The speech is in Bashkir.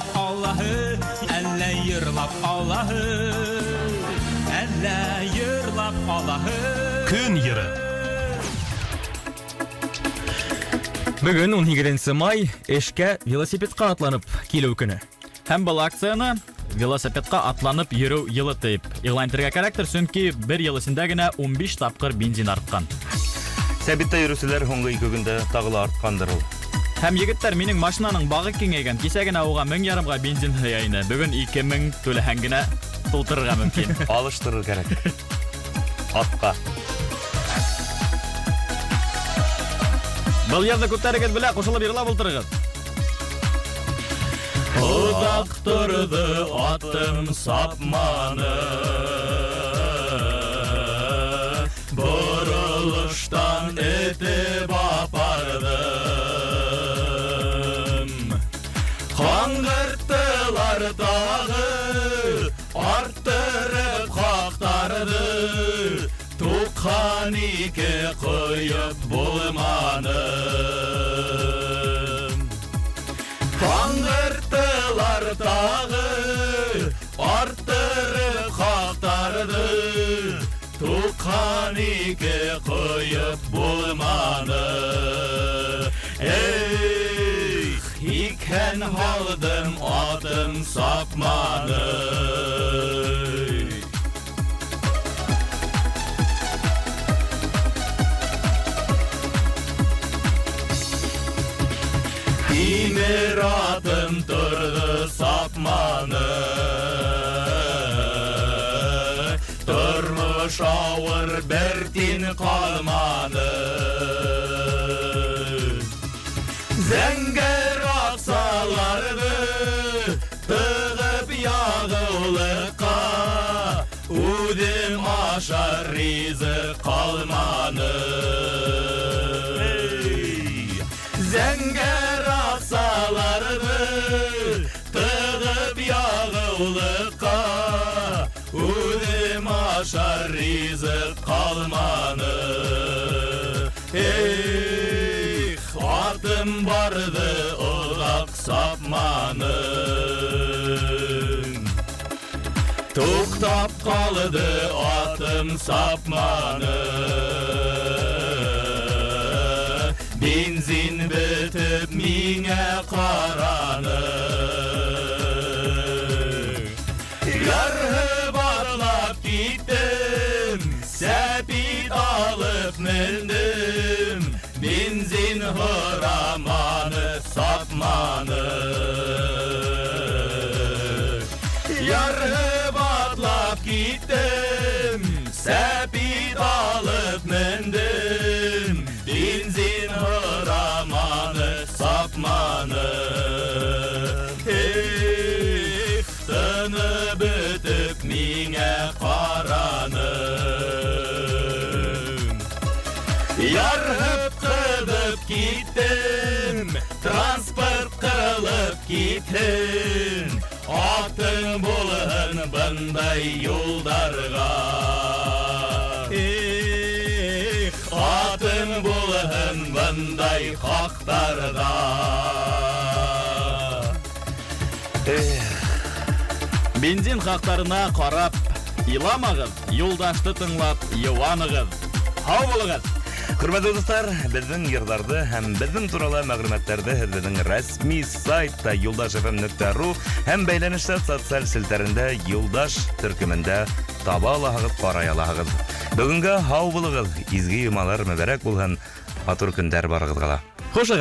йырлап алаһы, әллә йырлап алаһы, әллә йырлап алаһы. Көн йыры. Бөгөн 18 май эшкә велосипедка атланып килеү көнө. Һәм был акцияны велосипедка атланып йөрөү йылы дип игълан итергә кәрәктер, чөнки бер ел эсендә генә 15 тапҡыр бензин арткан. Сәбиттә йөрөүселәр һуңғы 2 көндә тағы ла арткандыр ул. Һәм егеттәр, минең машинаның багы киңәйгән. Кисә генә уға 1500 бензин һыя ине. Бөгөн 2000 түләһәң генә тултырырға мөмкин. Алыштырыр кәрәк. Атҡа. Был йырҙы күптәрегеҙ белә, ҡушылып йырлап ултырығыҙ. Оҙаҡ торҙо атым сапманы. Боролоштан этеп апарҙым. Ҡаңғырттылар тағы, арттырып хаҡтарҙы. 92 ҡойоп булманы. Ҡаңғырттылар тағы, арттырып хаҡтарҙы. 92 ҡойоп булманы. Эх, һикһән һалдым, атым сапманы. Тимер атым торҙо сапманы. Тормош ауыр, бер тин ҡалманы. Зәңгәр аҡсаларҙы тығып яғыулыҡҡа, үҙем ашар ризыҡ ҡалманы. Зәңгәр аҡсаларҙы тығып яғыулыҡҡа, үҙем ашар ризыҡ ҡалманы. Эх, атым барҙы, оҙаҡ сапманы. Туҡтап ҡалды, атым сапманы. Бензин бөтөп миңә ҡараны. Ярһып атлап киттем, сәпит алып мендем. Бензин һораманы, сапманы. Ярһып атлап киттем, сәпит алып мендем. Бензин һораманы, сапманы. Эх, тыны бөтөп миңә ҡараны. Ярһып ҡыҙып киттем, транспорт ҡырылып китһен. Атың булһын бындай юлдарға. Эх, атың булһын бындай хаҡтарға. Эх. Бензин хаҡтарына ҡарап иламағыҙ, юлдашты тыңлап йыуанығыҙ. Һау булығыҙ! Хөрмәтле дуҫтар, беҙҙең йырҙарҙы һәм беҙҙең турала мәғлүмәттәрҙе һеҙ беҙҙең рәсми сайтта юлдаш эф эм нөктә ру һәм бәйләнештә социаль селтәрендә Юлдаш төркөмөндә таба алаһығыҙ, ҡарай алаһығыҙ. Бөгөнгә һау булығыҙ, изге йомалар мөбәрәк булһын, матур көндәр барығыҙға ла. Хушығыҙ!